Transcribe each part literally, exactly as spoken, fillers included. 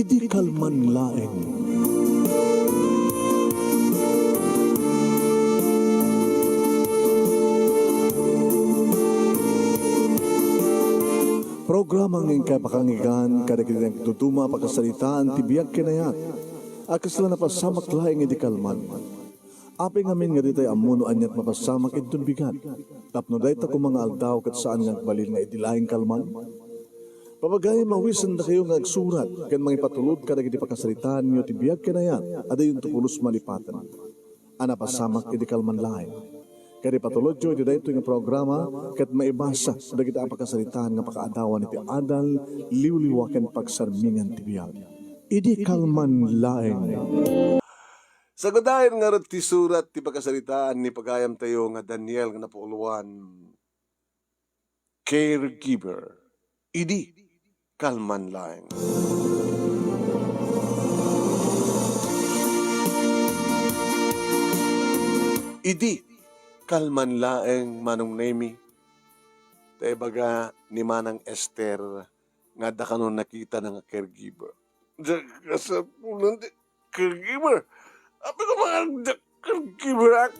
Idi kalman laeng. Programa nga inkay pakanggan kadagiti nagduduma a pakasaritaan ti biag ken ayat a kasla napasamak laeng idi kalman. Apay ngamin nga ditay ammo no aniat mapasamak inton bigat, tapno dayta koma nga aldaw ket saan nga agbalin nga idi laeng kalman? Papagayam, awisendakayo nga agsurat ken mangipatulod kadagiti pakasaritaanyo ti biag ken ayat a diyonto pulos malipaten a napasamak idi kalman laeng. Ket ipatulodyo iti daytoy nga programa ket maibasa dagiti a pakasaritaan nga pakaadawan iti adal, liwliwa ken pagsarmingan ti biag. Idi kalman laeng. Sagudayen ngarud ti surat ti pakasaritaan ni pagayamtayo nga Daniel nga napuuluan, Caregiver. Idi kalman laeng. Idi kalman laeng, Manong Nemi, ta ibaga ni Manang Esther nga adda kano nakitana nga caregiver. Diak kasapulan ti caregiver. Apay koma nga adda caregiverak?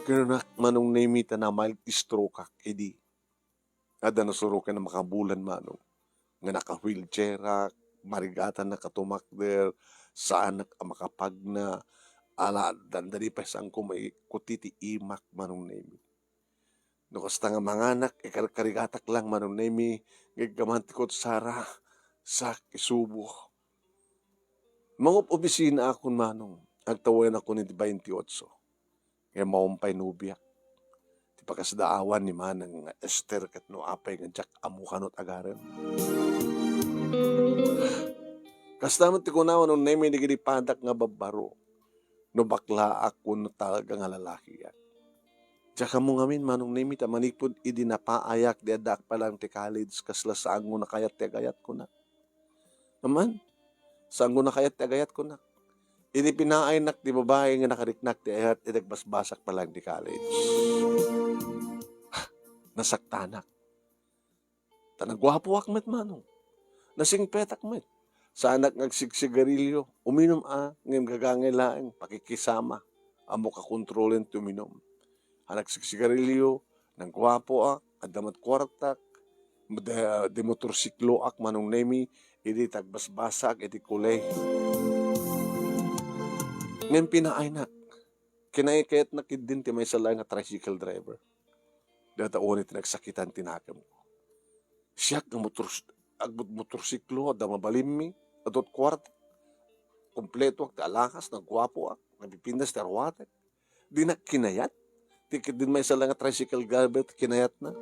Kunak, Manong Nemi, ta na-mild strokeak idi. Adda nasuroken a makabulan, Manong, nga naka-wheelchairak, marigatanak a tumakder, saanak a makapagna, ala, dandani pay saanko maikutiti imak, Manong Nemi. No kasta nga manganak, ikarkarigatak lang, Manong Nemi, nga iggaman ti kutsara, sak, isubo. Mangup-opisinaakon, Manong, agtawenakon iti baintiotso. Ngem maupay nobiak. Ti pakasdaawan ni Manang Esther ket no apay nga diak ammo kano ti agarem. Kasta met ti kuna, Manong Nemi, dagiti padak nga babbaro. No baklaak wenno talaga nga lalakiak. Diak ammo ngamin, Manong Nemi, ta manipud idi napaayak, di addaak pay laeng ti college, kasla saanko nakayat ti agayat, kunak. Aman, saanko nakayat ti agayat, kunak. Idi pinaaynak ti babai nga nakariknak ti ayat, idi agbasbasak pay laeng ti college. Nasaktanak. Ta naguapoak met, Manong. Nasingpetak met. Saanak nga agsigsigarilyo, uminum a, ngem gagangay laeng, pakikisama, ammok a kontrolen ti uminum. A nagsigsigarilyo, naguapoak, adda met kuartak, de, de motorsikloak, Manong Nemi, idi agbasbasak iti kulay. Ngem pinaaynak. Kinakayatnak idin ti maysa laeng nga tricycle driver. Dayta unay ti nagsakitan ti nakemko. Siak nga motor-, agmotorsiklo, adda mabalinmi, adda kuarta. Kompletoak ti alakasek, naguapoak, nagpipintas ti aruatek. Dinak kinayat. Ti ketdin maysa laeng nga tricycle driver ti kinayatna.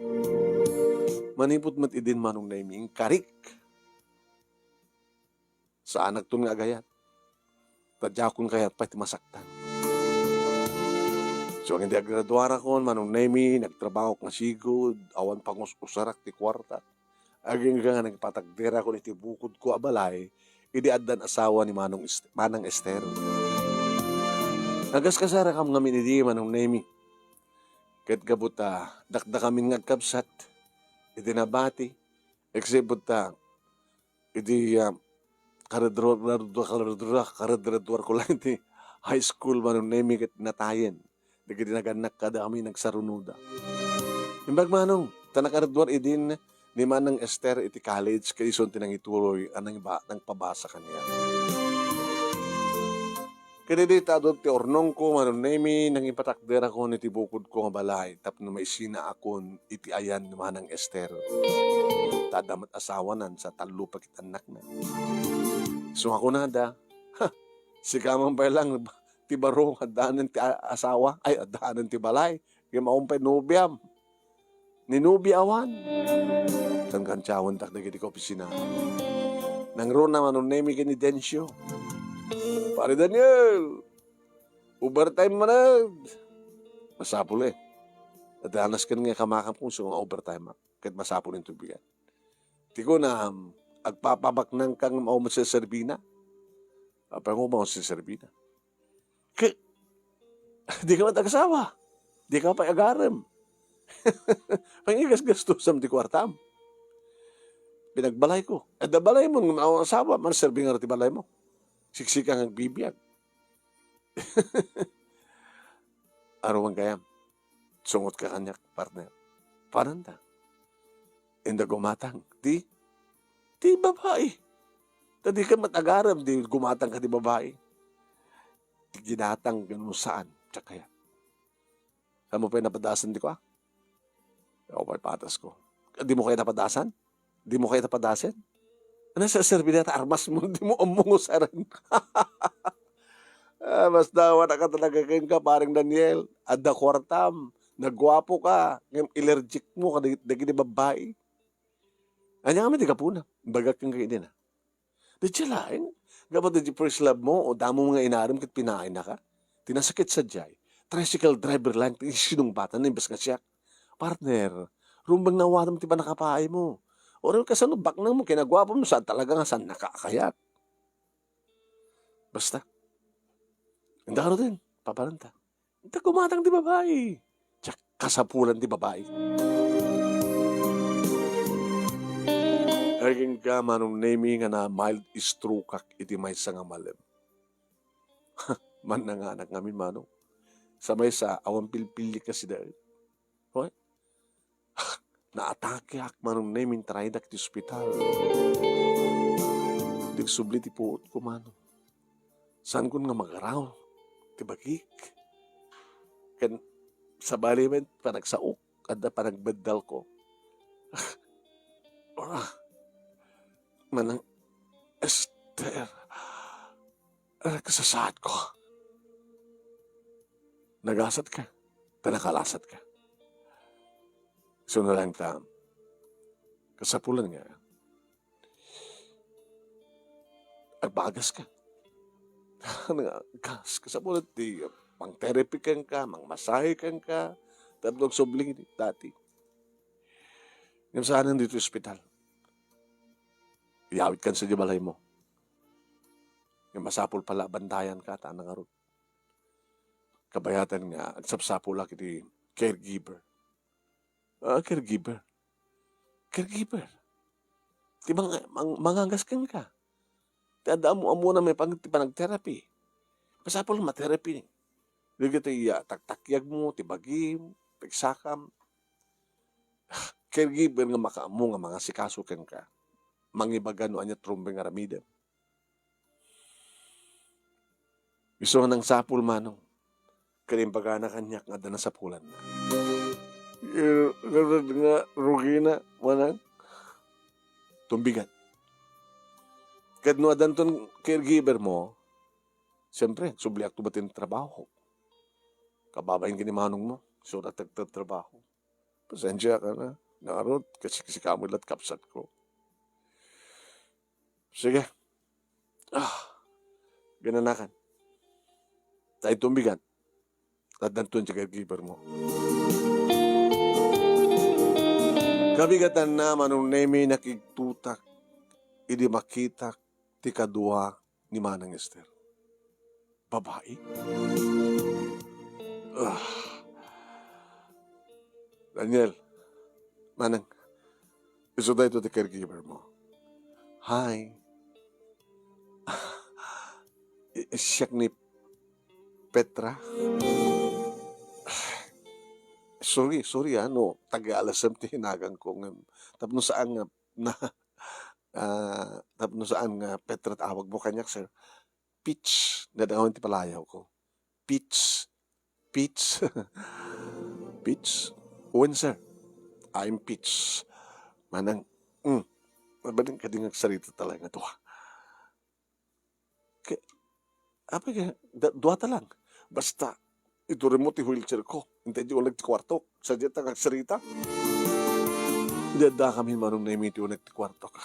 Manipud met idin, Manong Nemi, inkarik. Saanakton nga agayat. Ta diakon kayat pay ti masaktan. So, idi agraduarakon, Manong Nemi, nagtrabahoak nga sigud, awan pangus-usarak ti kuarta. Agingga nga nagpatakderakon iti bukodko a balay, idi addan asawa ni Manong Est-, Manang Esther. Nagaskasarakam ngamin idi, Manong Nemi. Ket gapu ta dakdakamin nga agkabsat, iti nabati, except ta idi, ah, karedro-, karedro-, karedro-, karedraduarko laeng ti high school, Manong Nemi, ket natayen dagiti nagannak kadakami nagsarunoda. Imbag, Manong, ta nakaredraduar idin ni Manang Esther iti college, ket isun ti nangituloy a nangba-, nangpabasa kaniak. Ket idi ta adu ti urnongko, Manong Nemi, nangipatakderakon iti bukodko nga balay tapno maisinaakon iti ayan ni Manang Esther. Ta adda met asawana sa tallo pay ket annakna. Isu nga kunada, "Ha, sika man pay laeng ti baro nga addaanen ti a-, asawa, ay, addaanen ti balay, ngem awan pay nobiam." Ni nobia awan. Kankantiawentak dagiti kaopisina. Nangruna, Manong Nemi, ken ni Dencio. "Pare Daniel, overtime manen." Masapul, eh. Adda nasken nga kamakam kung sino nga overtime, ah. Ket masapul inton bigat. Ti kunam, agpapabaknangka nga maumot sa serbina. Apay nga maumot sa serbina? Ke-, di ka man agasawa. Di ka pay agarem. Pangigasgastusam ti kuartam. Pinagbalayko. Adda balaymo nga asawa, manserbi nga ti balaymo. Siksika nga agbibiag. Aruan gayam. Sungot ka kaniak, partner. Panon ta? Inda gumatang. Di? Di babai. Ta di ka met agarem, di gumatang ka di babai. Di ginatang, ganun saan. Tsaka yan. Saan mo pay napadasan di ko, ah? Ako pay patas ko. Di mo kaya napadasan? Di mo kaya napadasan? Ano sa serbi na ta armas mo? Di mo ammo nga saan. Ah, basta wala ka talaga kenka, pareng Daniel. Adda kwartam. Nagwapo ka. Ngem allergic mo, kadag-, dagiti babbai. Anya kami ti gapuna. Bagak kenka idi na. Di siya laeng. Gapu ti first love mo, o damo nga inarem ket pinaayna ka. Ti nasakit sadiay, tricycle driver laeng ti sinungbatan na imbes nga siak. Partner, rumbeng nga awatem ti pannakapaay mo. Uray kasano baknang mo, kinagwapo mo, saan talaga nga saan nakakayat. Basta. Ang daro din, paparanta. Inta gumatang ti babai. Diak kasapulan ti babai. Agingga, Manong Nemi, nga na mild stroke-ak iti maysa nga malem. Mannanganak ngamin, Manong. Sa maysa, awan pilpilik nga sida. Hoy? Naatakeak, Manong Nemi, intaraydak ti ospital. Diak subli ti puotko, Manong. Saankon nga magaraw ti bagik. Ken sabali met panagsaok, adda panagbeddalko. Ah, Manang Esther, nagsasaadko. Nagasat ka, ta nakalasat ka. Isu na lang ta, kasapulan nga, agbagas ka. Nga, kas-, kasapulan ti mang-therapy kenka, mangmasahe kenka, tapno agsubli dati. Ngem saan ditoy ospital. Iyawidkan sadiay balaymo. Ngem masapul pala a bantayan ka, ta nangarud. Kabayatan nga, agsapsapulak iti caregiver. Ah, caregiver. Caregiver. Ti mang-, mang-, mangagas kenka. Ti adda ammo-ammona maipanggep ti panag-therapy. Masapul a ma-therapy. Dagiti iya taktakyagmo, ti bagim, pigsakam. Caregiver nga makaammo nga mangasikaso kenka. Mangibaga no ania ti rumbeng nga aramidem. Isu nga nangsapul, Manong. Ket imbagana kaniak nga adda nasapulanna. Eh, ngarud nga rugina, Manang? Tumbigan. Ket no addanton caregiver mo, siyempre, subliakto met ti trabaho. Kababain ken ni Manong mo, isuda ti agtatrabaho. Pasensiaka na. Ngarud, kasiksika met la't kabsatko. Sige. Ah, ginanakan. Tay tumbigan. Addanton ti caregiver mo. Kabigatanna, Manong Nemi, nakigtutak idi makitak ti kadua ni Manang Esther. Babai? Ah. Daniel, Manang, isu daytoy ti caregiver mo. Hi. I-, siak ni Petra. Sorry, sorry, ah, no, taga-alasem ti hinagang ko ngem tapno saan nga na, ah, tapno saan nga Petra ti awag mo kaniak, sir. Peach, nga dangawen ti palayaw ko. Peach. Peach. Peach? Wen, sir. I'm Peach. Manang, mm, mabalin kadi nga agsarita talaga nga dua. Ke-, apay ka, da-, duata lang. Basta, iturem mo ti wheelchair ko. Intay di uneg ti kuartok. Sadiay ta agsarita. Di adda kami, Manong Nemi, ti uneg ti kuartok.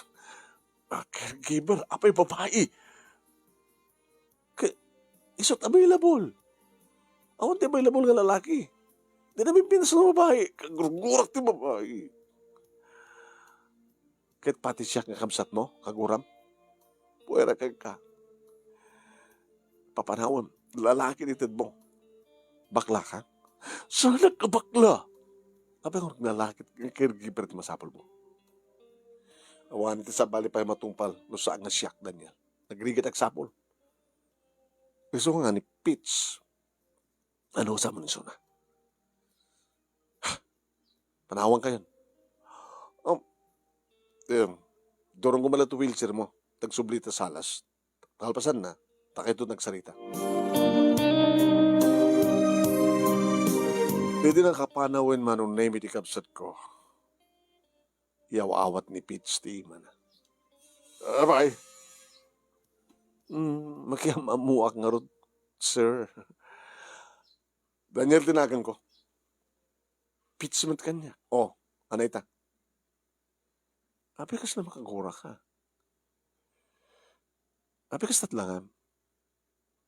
Ah, caregiver, apay babai. Ke-, isu't available. Awan ti available nga lalaki. Di namin pinasal nga babai. Kagurgurak ti babai. Ket pati siak nga kabsatmo, kaguram, puera kenka. Papanawem, lalaki ti tedmo. Bakla ka? Saan nga bakla? Apay nga lalaki nga caregiver ti masapulmo? Awan ti sabali pay matungpal no saan nga siak, Daniel. Nagrigat agsapul. Isu nga ni Pits. Ano sa mo ni Sona? Panawan kayon. Um, em, durong ko man la to wheelchair mo. Tagsubli ta salas. Kalpasan na, ta kayto nagsarita. Daydi nakapanaw wen Manong Nemi ti kabsat ko. Iyaw-awat ni Pits ti imana. Apay. Mm, makiam-ammoak ngarud, sir. Daniel ti naganko. Pits met kaniak. Oh, anay ta. Apay kasla makaguraka? Apay kasla langam?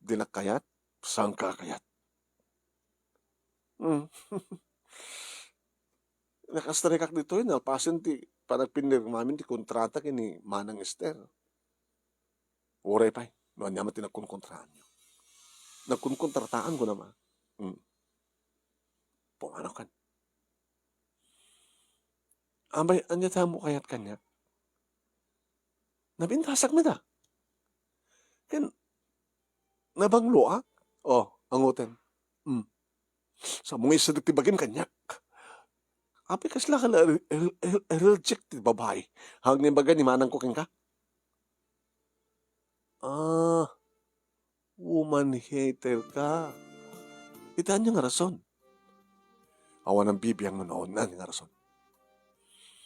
Dinak kayat? Saanka a kayat? Hmm. Nakastrikak ditoy, nalpasen ti panagpinirmamin ti kontrata ken ni Manang Ester. Uray pay, no ania met ti nagkonkontraanyo. Nagkonkontrataanko, ama. Hmm. Pumanaw kan. Apay, ania ti ammo kayat kaniak? Napintasak met a. Ken, nabangloak? Oh, angoten. Hmm. Sa mo nga isarek ti bagim kaniak. Apay kasla ka la, el-, el-, el-, allergic ti babai. Hang ni baga ni manangko kenka? Ah, woman hater ka. Ita ania nga rason? Awan ang bibiang no naon nga rason.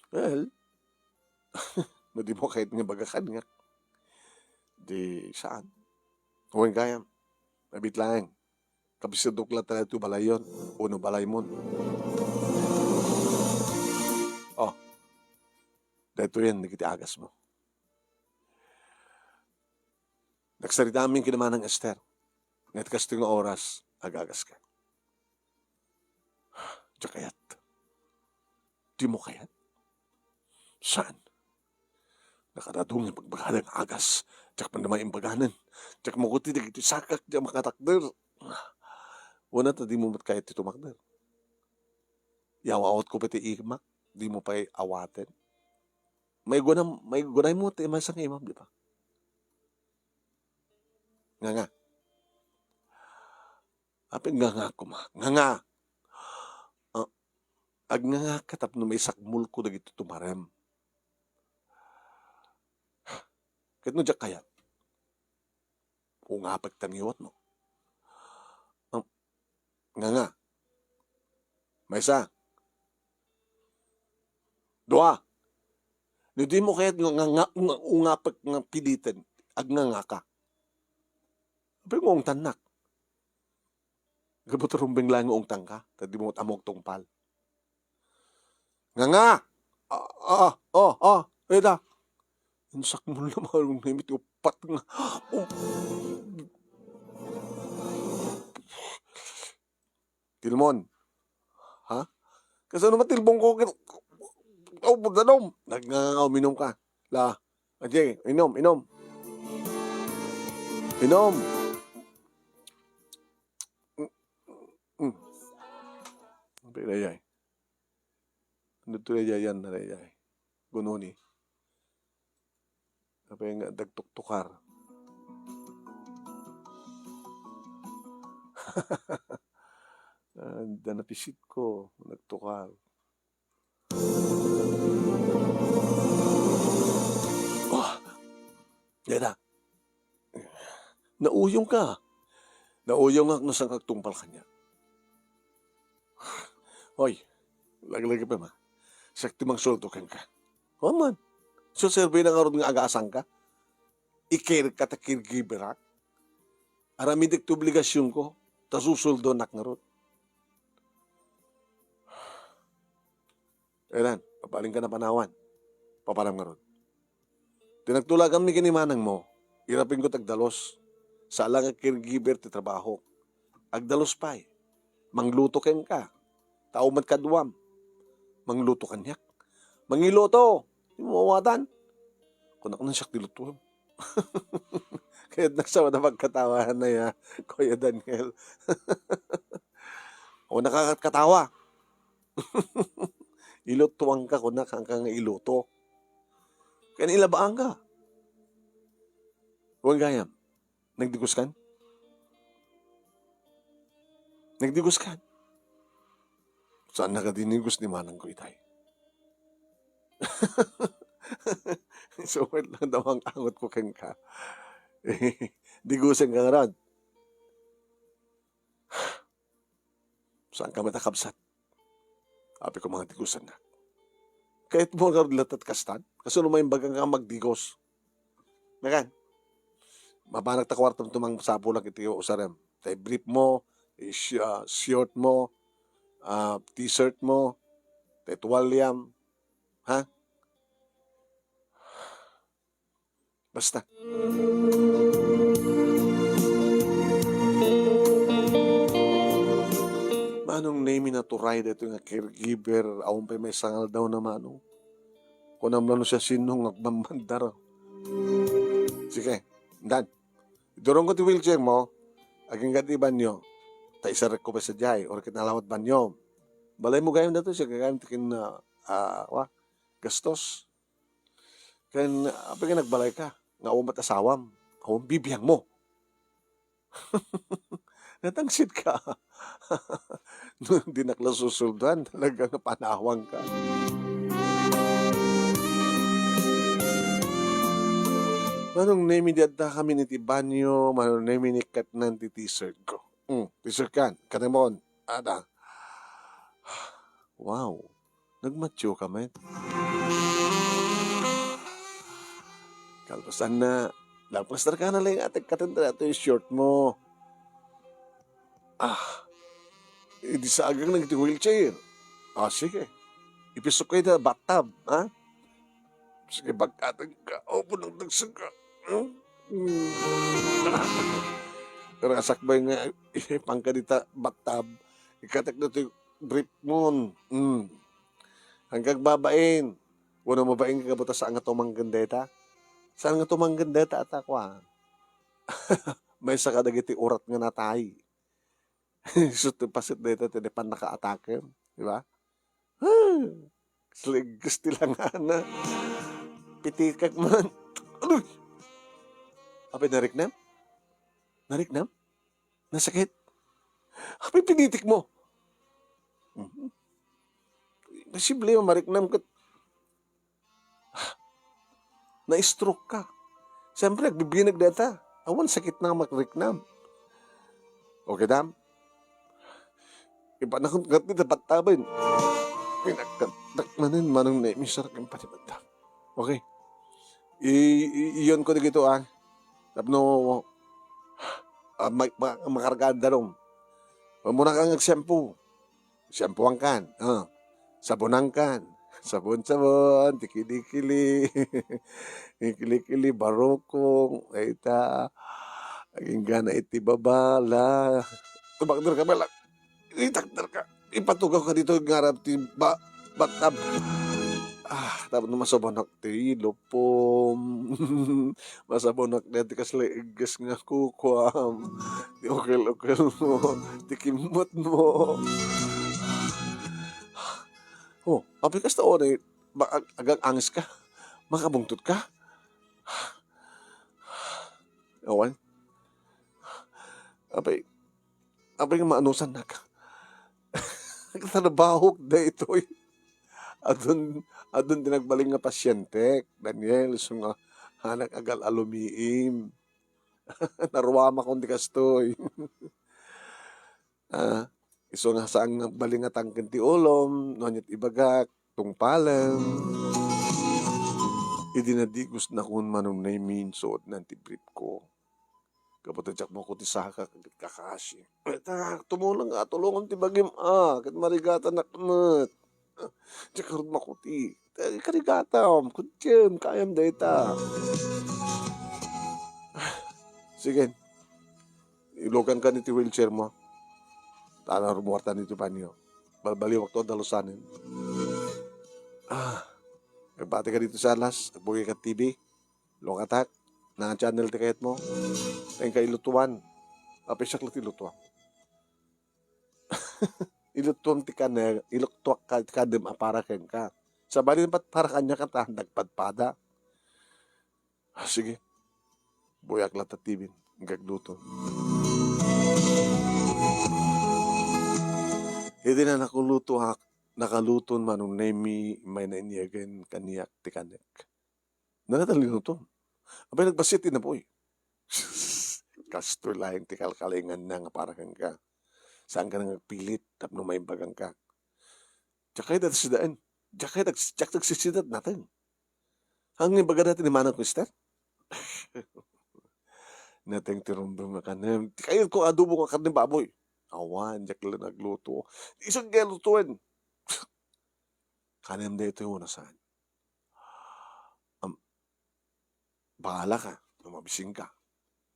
Well, no di mo kahit nga baga kaniak, di saan. Wen gayam, abit laeng. Kabisidok la tayo to balayon, uno balaymon. Oh, daytoyen dagiti agas mo. Nagsarita amin ken ni Manang Ester. Ngem kastoy nga oras, agagas ka. Diak kayat. Di mo kayat? Saan? Nakadadong nga ibagbagada nga agas. Diak man da maimbaganen. Diak makuti dagiti sakak, diak makatakder. Wen ta di mo met kayat ti tumakder. Iyaw-awatko pay ti imak, di mo pay awaten. Maigunam-, maigunaymo ti maysa nga imam, di ba? Nganga. Apay nganga koma? Nganga. Ah, agngangaka tapno maisakmolko dagiti tumarem. Ket no diak kayat, ungapek ta ngiwatmo. Ah, nganga. Maysa. Dua. No di mo kayat nga, nga, nga, nga ungapek nga piliten, agngangaka. Apay nga ungtannak? Gapu ta rumbeng laeng nga ungtangka, ta di mo met ammo agtungpal. Nganga! Ah, ah, ah, ah, ita. Insakmol na marunong na iti upat nga. Oh. Tilmon. Ha? Kasano matilbong ko? Ket, oh, pagdanom. Nag-, nga, nga, uminom ka. La. Ajay, inom, inom. Inom. Mm, mm. Apay, Rayay? Ano to, Rayay, yan, Rayay? Gunoni. Apay nga, dagtuktukar. Ah, da napisit ko, nagtukar. Oh, dayta. Nauyong ka. Nauyong ak no saan ka agtungpal kaniak. Hoy, laglagipen, ma. Siak ti mangsueldo kenka. Wen man. Serserbi na ngarud nga agasangka. I-care ka ta caregiver ak. Aramidek ti obligasionko, ta susueldonak ngarud. Ayan, pabalinka na panawan. Papanam ngarud. Ti nagtulaganmi ken ni manangmo, irapinko ti agdalus. Saan la nga caregiver ti trabaho. Agdalus pay. Mangluto kenka. Tao met kaduam. Mangluto kaniak. Mangiluto. Di mo mawatan. Kunak na siak ti lutuem. Kayatnak sa pagkatawa na ya, Kuya Daniel. O, nakakatkatawa. Ilutuanka, kunak, haanka nga iluto. Ken ilabaanka. Wen gayam, nagdigoskan? Nagdigoskan? Saannaka dinigos ni manangko itay. So, wait lang daw ang angot ko kenka. Digosenka ngarud. Saanka met a kabsat? Apay ko, mga digosannak. Kayatmo ngarud latta ti kastan? Kasano maimbagak nga magdigos? Nagan, mapanak ta kuartom, tumang sapulak iti usarem. Tay brief mo, is-, ah, short mo, ah, t-shirt mo, tay tuwaliam, ha? Basta. Manong Nemy, naturay daytoy nga caregiver, awan pay maysa nga aldawna, Manong. Kunam la no siasino nga agmamandar. Sige, dan. Idurongko ti wheelchair mo, agingga ti banyo. Ta isarrekko pay sadiay, or ket nalawat banyo. Balaymo gayam daytoy, siak gayam ti kin-, ah, ah, wa, gastos. Ken, apay nga nagbalayka, nga awan met asawam, awan bibiangmo. Natangsit ka. No, dinak la susulduan, talaga nga panawangka. Manong Nemy, di adda kami iti banyo, Manong Nemy, ni katnan ti t-shirt ko. Hmm, t-shirt kan, kanemon. Ada. Wow. Nagmatio ka met. Kalpasanna, nagplastar ka na lang, atek, katen daytoy short mo. Ah, idi sagang nang iti wheelchair. Ah, sige. Ipisok kayo na bathtub, ha? Sige, pagkatag ka. O, punang dagsag ka. Hmm? Hmm. Pero asakbay nga, ipangka dita bathtub, ikatek na ito brief mo. Hmm. Hanggang babain. Wano mabain ka buta saan nga tumanggan deta? Saan nga tumanggan deta, atak, wa? Maysa kadagiti urat nga natay. Isu ti paset dayta ti pannakaatakem, di ba? Huh! Sligges ti langana. Pitikak man. Aduy! Apay nariknam? Nariknam? Nasakit? Apay pinitik mo? Mhm. Posible mariknam ket na-stroke ka. Siyempre, agbibinag dayta. Awan sakit na nga magriknam. Okay, dam? Ipanakot nga ti dapat tabay. Pinagkantak manen, Manong Nemy, sir, kang panibanda. Okay. I-, i-, iyon ko digito, ah. Tapno, ah, ma-, ma-, makargaan danum. Muna kang agsempo. Sempoan kan, ah. Sabonan kan. Sabon-sabon, ti kili-kili. Ti kili-kili, barukong, dayta. Aginggana iti baba, la. Tumakder ka, bala. Itakder ka. Ipatugaw ka dito, ngarap ti ba-, bathtub. Ah, tapno masabonak ti lupom. Masabonak dayta ti kasla igges nga kukuam. Ti ukel-ukel mo. Ti kimmot mo. Oh, apay kasta, o, ba-, ag-, agang-angis ka? Makabungtot ka? Awan. Apay, apay nga maanusannak. Nagtrabahok daytoy. Adun, adun ti nagbalin nga pasientek, Daniel, isu nga anak agal-alumiim. Naruamakon ti kastoy. Ah, isu nga saan nga balin nga tangken ti ulom, no aniat ibagak, tungpalem. Idi nadigosnakon, Manong Nemy, insuotnan ti brief ko. Kapatadyak mo ko ti saka ket kakasi. Eta, tumulong nga, tulongan ti bagim, ah, ket marigatanak met. Diak ngarud makuti. Eh, karigatam, kudiam, kayam dayta. Sige, ilukan ka ni ti wheelchair mo. Tana rumuartan iti banyo. Balbaliwak to a dalusanen. Ah, agbati ka dito sa alas, agbugay ka T V. Lukatak, na channel ti kayatmo. Inka ilutuan. Apay siak la ti ilutuam. Ilutuam ti kane-, ilutuak ka, ti kadem a para kenka. Sabali, pat para kaniak ta nagpadpada. Ah, sige. Buyak latta ti bin, agluto. Idi na nakulutoak, nakaluton Manong Nemi, may nainiagen kaniak ti kanek. Nana ta linutom. Apay, nagbassit ti napuy. Kastoy laeng ti kalkalinganna nga para kenka. Saanka nga agpilit tapno maimbaganka. Diak kayat a sidaen. Diak kayat, diak nagsisidaet, nateng. Ania ibaga dayta ni manang ko, Ester? Nateng ti rumbeng nga kanem. Ti kayatko, adobo nga karne baboy. Awan, diak la nagluto. Isu nga lutoen. Kanem daytoy wenno saan? Am, bahala ka no mabisinka.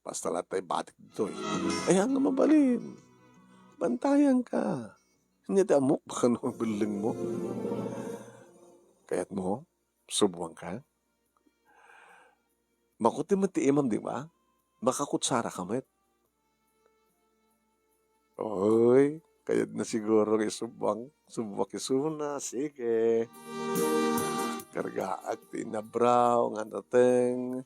Basta latta ibatik ditoy. Aya nga mabalin. Bantayanka. Ania ti ammok, baka no belengmo. Kayatmo, subuanka? Makutim met ti imam, di ba? Makakutsara ka met. Oy, kayatna siguro nga isubuak, subuak isuna, sige. Kargaak ti inabraw nga nateng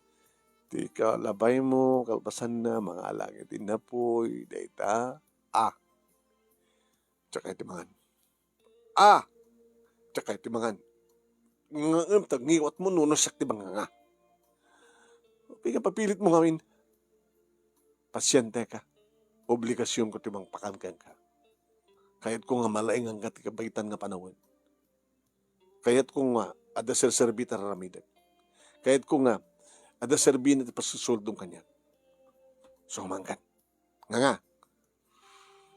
ti kalabaymo, kalpasanna, mangala iti napuy, dayta. Ah, tsaka iti mangan. Ah! Tsaka iti mangan. Ngem ta ngiwatmo no, no siak ti manganga. Apay nga papilitmo ngamin? Pasienteka. Obligasionko ti mangpakan kenka. Kayatko nga malainganka ti kabaytan nga panawen. Kayatko nga adda serserbita raramidek. Kayatko nga adda serbina ti pasusuldom kaniak. So, mangkan. Nganga.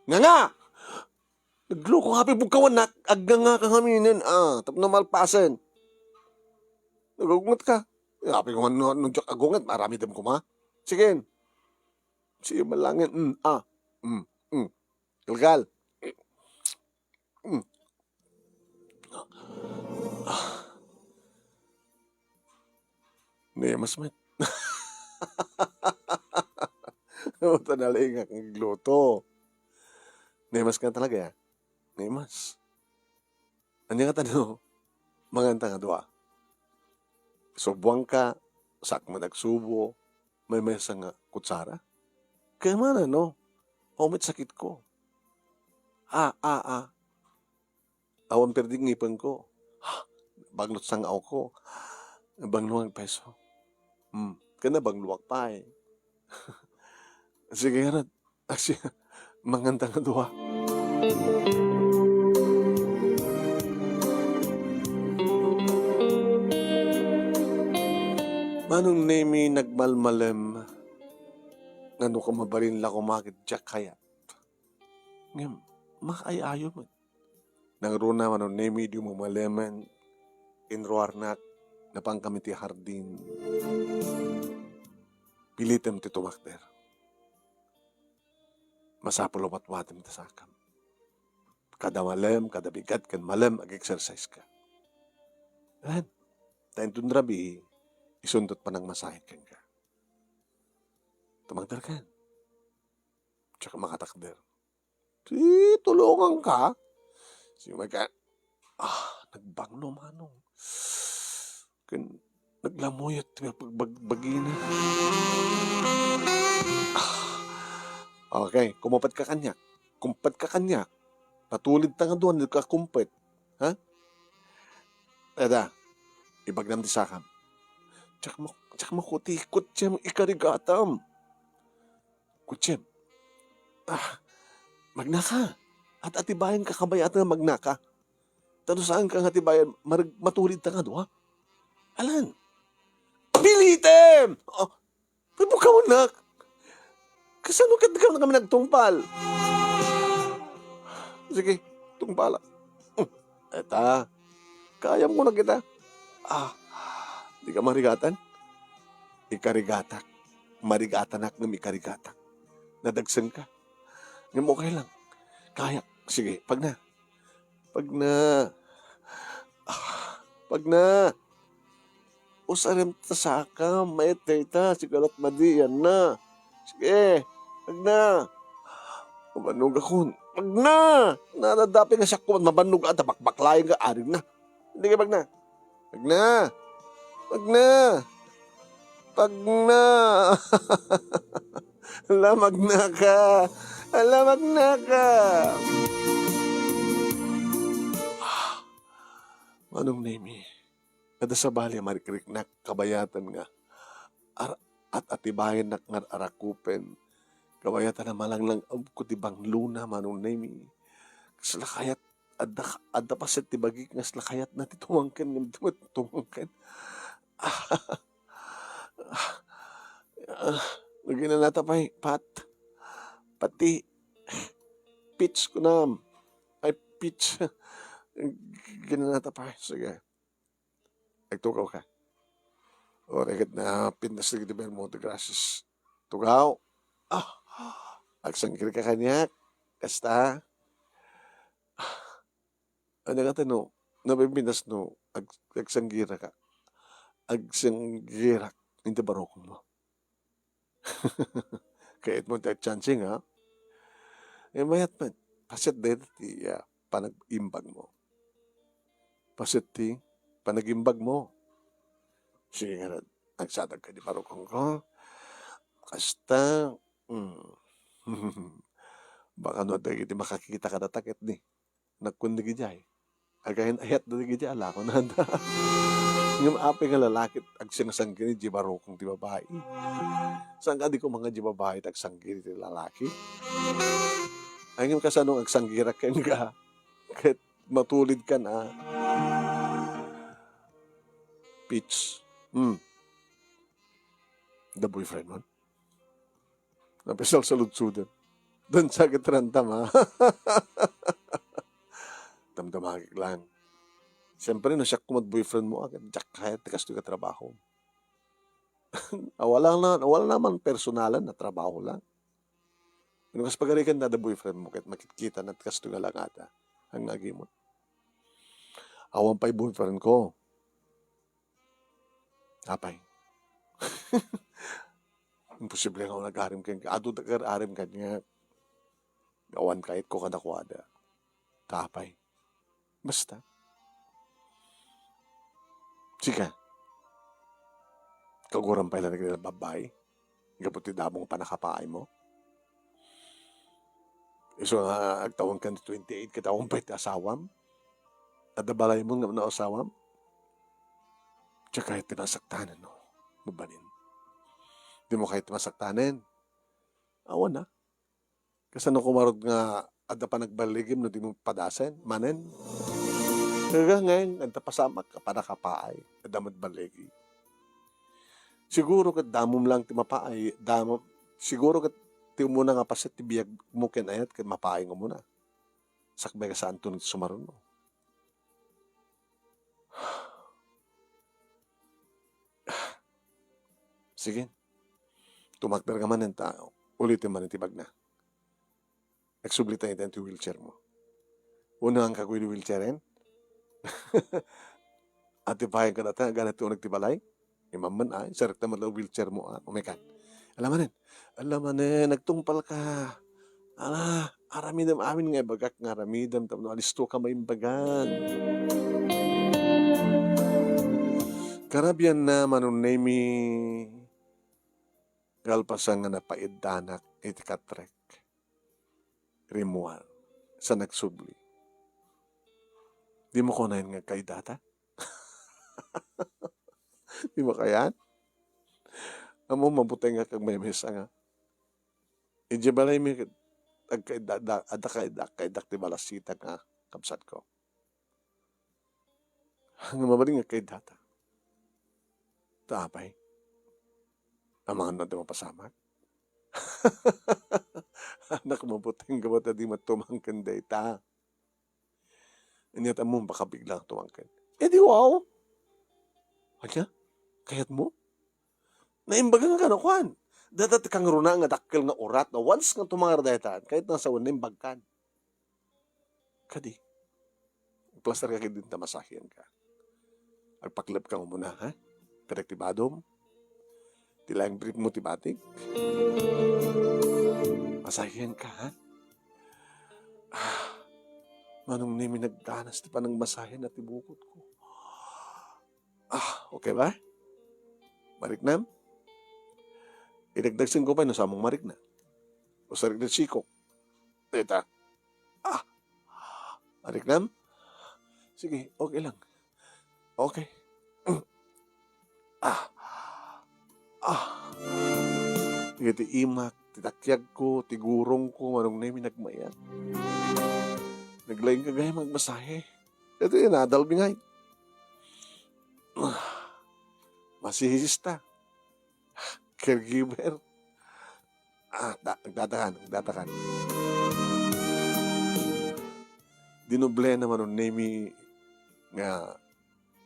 Nganga! Nagloko nga pay bugkawannak, agnganga ka ngaminen, ah, tapno malpasen. Nagagunget ka. Apay nga no, no diak agunget, aramidem koma. Sige. Sige, malangin. Mm, ah. Mm, mm. Kalkal. Mm. Ah. Nemas met. Ita nalaingak nga agluto. Nemas ka talaga, ya? Nemas. Ania nga tano? Manganta nga dua. Subuanka, saak met agsubo, maymaysa nga kutsara? Kayat man, no? Awan met sakitko. Ah, ah, ah. Awan perdi ngipengko. Banglo ti sang-awko. Banglo nga peso. Hmm. Ken nabangloak pay. Sige, ngarud. Asi, manganta nga dua. Manong Nemi, nagmalmalem nga no mabalin la koma ket diak kayat. Ngem, maay-ayo met. Nangruna Manong Nemi, idi umamalemen, inruarnak, napankami ti hardin. Pilitem ti tumakder. Masapul a watwatem ti sakam. Kada malem, kada bigat, ken malem, ag-exercise ka. Wen, ta inton rabii, isunto ti panangmasahe kenka. Tumakder ken. Diak makatakder. Ti tulonganka. Simmay ka. Ah, nagbanglo, Manong. Ken naglamuyot ti pagbag-, bagina. Ah. Okay, kumapetka kaniak. Kumpatka kaniak. Patulidta nga dua, dika kumpet. Ha? Ita, ibagnam ti sakam. Diak ma-, diak makuti, kutsem, ikarigatam. Kutsem. Ah, magnaka. At-atibayanka kabayatan nga magnaka. Ta no saanka nga atibayan, marag-, matulidta nga dua. Alan. Pilitem! Oh, pagbukawannak. Kasano ket dika kami nagtungpal? Sige, tungpalak. Hmm, eta. Kayam ko na kita. Ah, di ka marigatan? Ikarigatak. Marigatanak ngem ikarigatak. Nadagsenka. Ngem okay lang. Kayak. Sige, pagna. Pagna. Ah, pagna. Usarem ta sakam, maet dayta, sigalat madiyan na. Sige, pagna. Mabannog akon. Pagna! Nadadapi nga siak ko, mabannog ata, bakbaklayan ka, arin na. Hindi ka, pagna. Pagna! Pagna! Pagna! Lamagnaka! Lamagnaka! Manong Nemi, adda sabali a marikriknak kabayatan nga ar-, at-atibayennak nga ar-arakupen. Kabayatan a malanglang-abko ti banglona, Manong Nemi. Kasla kayat, adda, adda paset ti bagik nga kasla kayatna ti tumangken ngem di met tumangken. Ah, ginanata pay, Pat. Pati, Pits kunam. Ay, Pits. Ginanata pay. Sige. Agtugaw ka. O, reget na pintas dagiti bermo, the grasses. Tugaw. Ah, agsanggir ka kaniak. Kasta. Ano nga no, nabibinas no, ag-, agsanggiraka. Agsanggirak. Inti barukong mo. Kayat mo ti chance nga. Eh, mayat man. Paset dayta ti, ah, panag-imbag mo. Paset ti panag-imbag mo. Sige nga, agsadag ka di barukong ko. Kasta, mm. Baka no, dagiti makakita ka datakit ni. Nagkun dagidiay. Agayan-ayat dagidiay, alako na da. Ngem apay nga lalaki, agsangsangkiri, di barukong ti babai. Saan ka di ko mga di babai, agsangkiri ti lalaki? Ay, ngem kasano agsangkirak ken ka? Ket matulid ka na. Peach. Hmm. The boyfriend mo? Napisal sa ludsudan. Dan sakit rantam, ha? Damdamagik lang. Siyempre, no, siya kumat boyfriend mo, agad, diak kayat, kastoy ka trabaho. Ah, wala na, wala naman personalan na trabaho lang. Ano kas pagarikan na da boyfriend mo, kahit makikita na kastoy nga langada. Ang nagi mo. Awan pa'y boyfriend ko. Apay. Imposible nga nagarim ken, adu da kar-arim ken nga awan kayat ko kadakuada. Tapay. Basta. Sika. Kaguram pay lang naglalababay. Gapu ti damong panakapaay mo. Isu nga agtawan ka ni twenty-eight, katawan pay ti asawam. Adda balay mo nga no asawam. Diak kayat ti masaktanen, no? Mabalin. Di mo kayat ti masaktanen. Awan na. Kasano kumarod nga adda panagballigim no di mo padasen, manen? Kaga ngayon, adda pasamak ka, panakapaay, adda met balligi. Siguro ket damom lang ti mapaay, damo, siguro ket ti umuna nga paset ti biag mo ken ayat ket mapaay nga umuna. Sakbay ka saan to nagsumaruno. Sige. Tumakder ka manen ta ulitin manen ti bagna. Agsubli tayo ti wheelchair mo. Unang ka kuy wheelchair en? Ati payan ka data, gana ti unag ti balay? Imamman ay, sarek ta met la wheelchair mo, ah, umekan. Alamanen, alamanen, nagtungpal ka. Ala, aramidem amin nga ibagak nga aramidem, tapno alisto ka maimbagan. Karabian na manunay mi, kalpasan nga napaiddanak iti katrek. Rimmuar, sa nagsubli. Di mo kunayan nga kaidata? Di mo kayan? Amo, mabuteng nga kag may mesa nga. Idiay balay mi, agkaida-, da-, adda kaida-, kaidak ti balasita nga kabsat ko. Nga mabalin nga kaidata. Ta apay? Amangan no adda mapasamak? Anak, mabuteng gabat a di matumangken dayta. Inyat ammom, baka biglang tumangken. Eh, di wow. Anya? Kayat mo? Naimbagan ka na, kuan. Dada ti kangruna nga dakkel nga urat, na once nga tumangar dayta, kahit nasa wan, naimbag kan. Kadi. Plaster ka kidi ta masahian ka. Agpaklep ka umuna, ha? Perek ti badom. Ti laeng brief mo ti batik. Masahian ka, ha? Ah, manong ni minagdanas ti panagmasahian na ti bukot ko. Ah, okay ba? Mariknam? Idagdagsenko pay no samoak marikna. Usarik ni Chico. Dayta. Ah! Mariknam? Sige, okay lang. Okay. Ah! Ah! Iti imak, ti takiagko, ti gurongko, Manong Nemi nagmayat. Naglaingka gayam agmasahe. Iti inadal mi ngay. Masisista. Caregiver. Ah, da-, nagdadakan, nagdadakan. Dinoblena Manong Nemi nga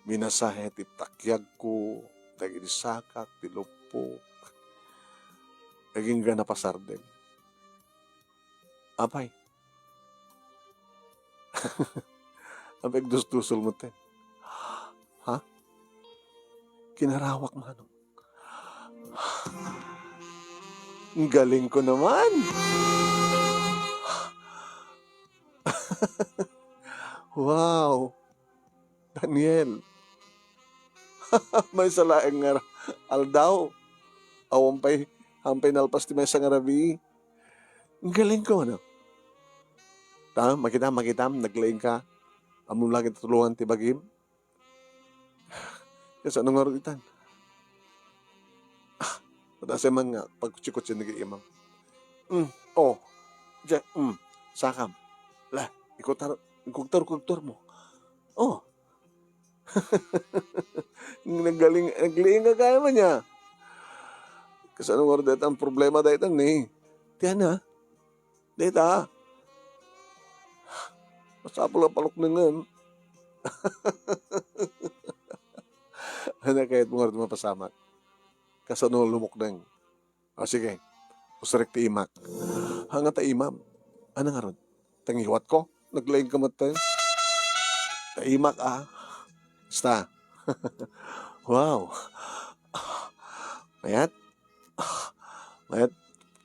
minasahe ti takiagko, dagiti sakak, ti luppok. Agingga napasardeng. Apay. Apay, agdusdusol metten. Ha? Kinarawak, Manong. Ang galing ko naman! Wow! Daniel! Maysa laeng nga aldaw. Awan pay, awan pay nalpas ti maysa nga rabii. Ang galing ko, no? Ta, makita, makitam, naglaing ka. Ammom laeng ti tulongan ti bagim. Kasano ngarud itan? Ah, madasay man nga pagkutsi-kutsi ni imam. Mm, oh. Diyan, mm, sakam. La, ikutar, ikugtar-kugtar mo. Oh. Naggaling, naglaing ka gayam ania. Kasano ngarud dayta ang problema dayta ni? Ti ana, dayta. Masapul a paluknengen. Ania kayatmo ngarud mapasamak? Kasano lumukneng? O, sige. Usarik ti imak. Ania ta imam? Ania ngarud? Ti ngiwatko? Naglaing ka metten. Ta imak, ah. Basta. Wow. Mayat? Mayat?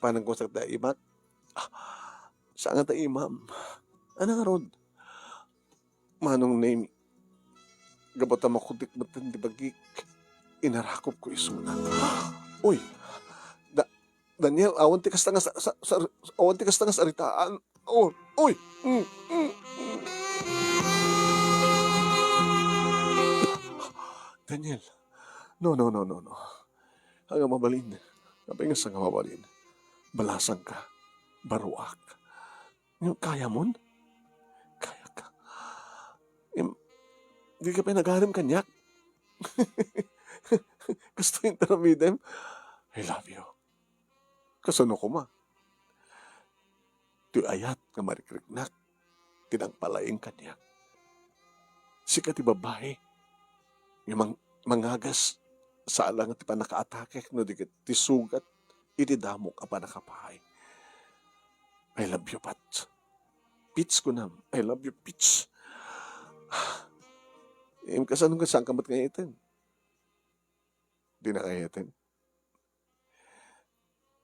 Panangkusak ta imak? Saan nga ta imam? Ania ngarud? Manong Nemi, gapu ta makutik metten ti bagik, inarakopko isuna. Uy! Da-, Daniel, awan ti kasta nga sa-, sa-, sa-, awan ti kasta nga saritaan. Oh, uy! Mm, mm, mm. Daniel, no, no, no, no, no. Ania nga mabalin? Apay nga saan nga mabalin? Balasangka. Baruak. Ngem kayamon? Kayaka. Ngem, dika pay nagarim kaniak? Kastoy ti aramidem? I love you. Kasano koma? Ti ayat nga marikriknak ti nangpalaing kaniak. Sika ti babai nga mang-, mangagas sa alang ti pannakaatakek no di ket ti sugat iti damok a pannakapaay. I love you, Pat. Pits, kunam. I love you, Pits. Em, kasano nga saan ka met nga iten? Di na kaya iten.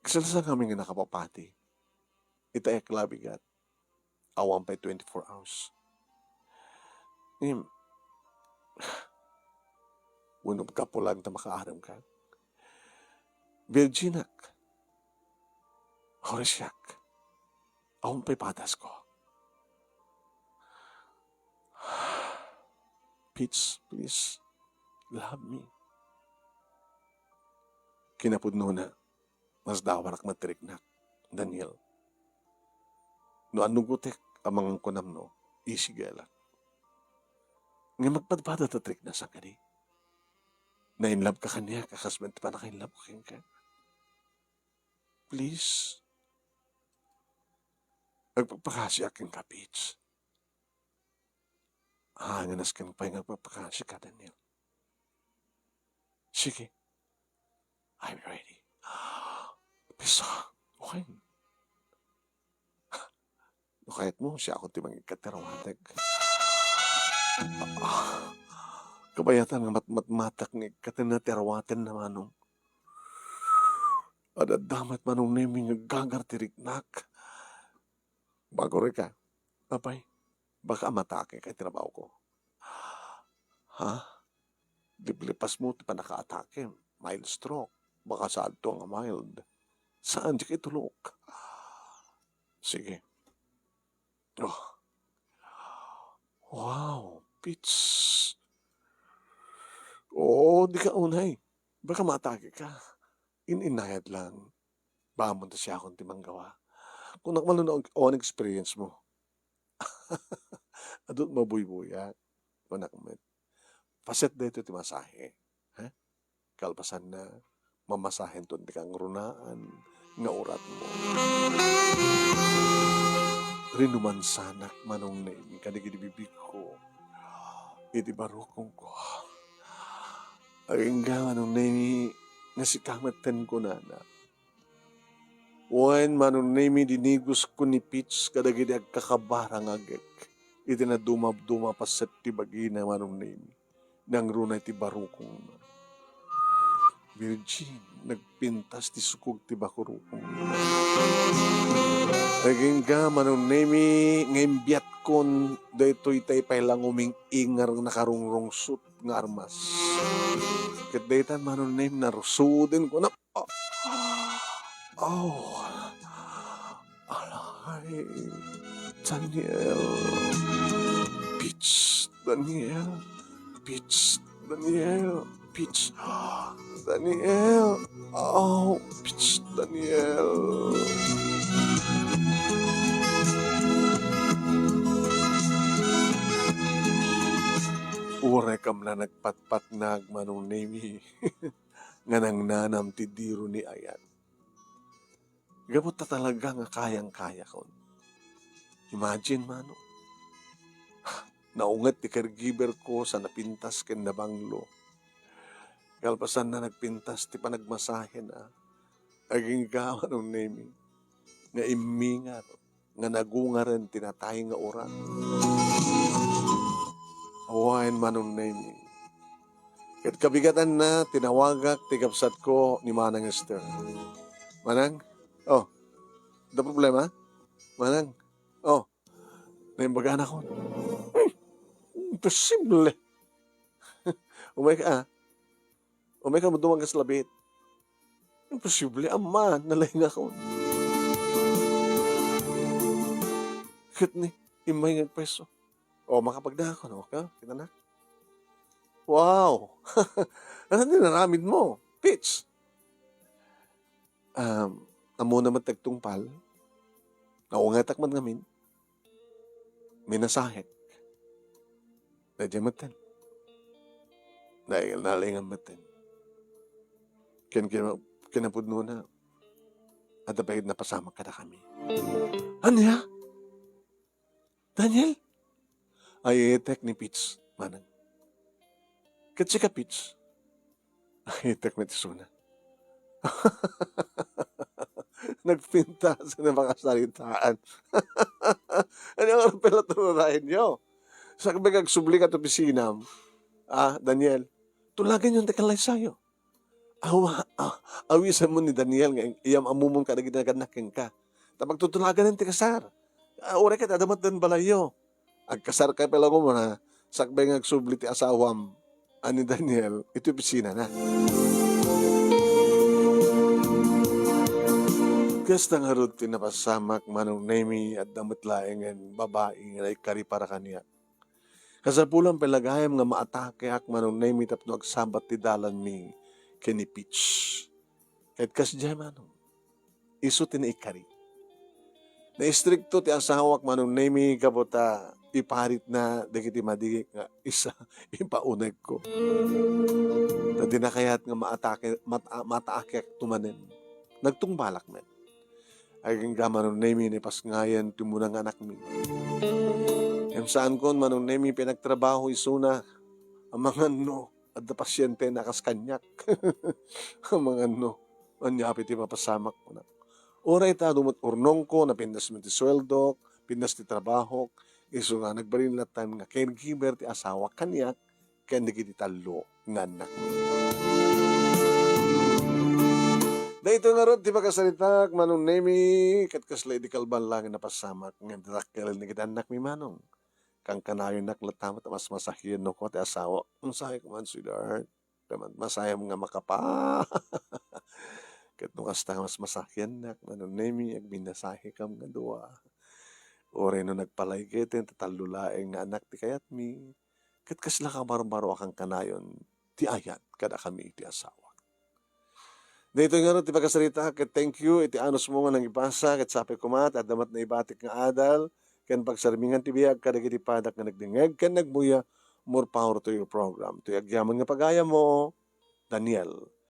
Kasano sa kami nga nakapapati? Ita ek labigat. Awan pay twenty-four hours. Em, wenno gapu laeng ta makaaram ka? Virginak. Horisiak. Awan pay padasko. Pits, please, love me. Kinapudnona, masdawarak met ti riknak, Daniel. No annugotek a mangankunam no, isigela. Ngem agpadpada ta ti rikna, saan kadi? Na-in love ka kaniak a kas met ti pannaka-in love ko kenka. Please. Agpakpakasiak kenka, Pits. Haan nga nasken pay nga agpakpakasika, Daniel. Sige. I'm ready. Pissa, okay. No kayatmo, siakon ti mangikkat ti arawateg. Ah, kabayatan nga matmatmatak nga ikkatenna ti arawatenna, Manong. Adda met, Manong Nemi, nga gagar ti riknak. Bago rika, apay, baka amatake ka iti trabahoko. Ha? Liplipasmo ti pannakaatake. Mild stroke. Baka saanto nga mild. Saan, dika itulok. Sige. Oh. Wow, Pits. Oo, dika unay. Baka maatake ka. In-inayad lang. Baka ammon ta siakon ti manggawa. Kunak man no, on experience mo. Adut mabuybuya. Kunak met. Paset daytoy ti masahe. Ha? Kalpasanna, mamasahenton ti kangrunaan nga uratmo. Rinumansanak, Manong Nemi, kadagiti bibigko iti barukongko. Agingga, Manong Nemi, nga sika metten kunana. Wen, Manong Nemi, dinigosko ni Pits kadagiti agkakabara nga agek iti nadumabduma a paset ti bagina, Manong Nemi. Nangruna iti barukongna. Virgin, nagpintas ti sukog ti barukongna. Agingga, Manong Nemi, nga imbiatkon daytoy tay pay lang uming-ingar nga nakarungrungsot nga armas. Ket daytan, Manong Nemi, narusoden ko na. Oh. Oh. Alay. Daniel. Pits. Daniel. Pits. Daniel. Pits. Daniel. Oh, Pits. Daniel. Uray kam la nagpatpatnag, Manong Nemi. Nga nangnanam ti diro ni ayat. Gapu ta talaga nga kayang-kayakon. Imagine, Manong. Naunget ti caregiver ko sa napintas ken nabanglo. Kalpasanna, nagpintas ti panagmasahena. Agingga, Manong Nemi, nga immingar nga nagungaren ti natay nga urat. Awan, Manong Nemi. Ket kabigatanna, tinawagak ti kabsatko ni Manang Esther. Manang? Oh, adda problema? Manang? Oh, naimbaganak. Hmm, imposible. Umay ka, ah. Umay ka, dumang kas labit. Imposible, ama, nalaingakon. Ket ni, immay nga agpreso. O, makapagdakon, o, ka, kita na. Wow! Ano din naramid mo? Pitch! Um, ammona met ti agtungpal. Naungetak man ngamin. Minasahek. Daydiay metten. Daydiay nalaingam metten. Ken, ken, kinapudnona, adda pay napasamak kadakami. Ania? Daniel? Ay, itek ni Pitch, manang. Ket sika, Pitch? Ay, itek met isuna. Nagpintas na makasaritaan. Ano nga pala tururayan nyo? Sakbay kag subli ka to pisinam. Ah, Daniel, tulagan yung tekalaysayo. Awa, ah, awisan mo ni Daniel nga iyam-ammomon kadagiti nagannakkenka. Ta pagtutulagan ti kasar. Ah, uray ket adda met den balayyo. Agkasar ka pay la umuna, sakbay nga agsubli ti asawam a ni Daniel iti opisinana. Kasta ngarud ti napasamak, Manong Nemi, adda met laengen babai nga naikari para kaniak. Kasapulan pay la gayam nga maatakeak, Manong Nemi, tapno agsabat ti dalanmi ken ni Pitch. Ket kasdiay, Manong, isu ti naikari. Naistrikto ti asawak, Manong Nemi, gapu ta iparitna dagiti madi nga isa ipaunegko. Ta dina kayat nga maatake-, mat-, maataakeakto manen. Nagtungbalak met. Agingga, Manong Nemi, naipasngayan ti umuna nga anakmi. Ngem saankon, Manong Nemi, pinagtrabaho isuna. Amangan no adda pasientena a kas kaniak. Amangan no ania pay ti mapasamak, kunak. Uray ta adu met urnongko, napintas met ti sueldok, pintas ti trabahok, isu nga nagbalin latta nga caregiver ti asawak kaniak ken dagiti tallo nga annakmi. Daytoy ngarud ti makasaritaak, Manong Nemi, ket kasla idi kalban laeng napasamak nga dakkel dagiti annakmi, Manong. Kankanayonak latta met a mas masahian no kua ti asawa. Masayam man, sweetheart. Masayam nga makapa-, Ket no kasta, mas masakiannak, Manong Nemi, agminasahekam nga dua. Uray no nagpalaygeten ta tallo laeng nga anak ti kayatmi, ket kasla kabarbaro a kankanayon ti ayat kadakami iti asawa. Daytoy ngarud ti pakasarita, ket thank you iti anusmo nga nangipasa, ket sapay koma ta adda met naibatik nga adal ken pagsarmingan ti biag kadagiti padak nga nagdengngeg ken nagmuya. More power to your program. Toy agyaman nga pagayammo, Daniel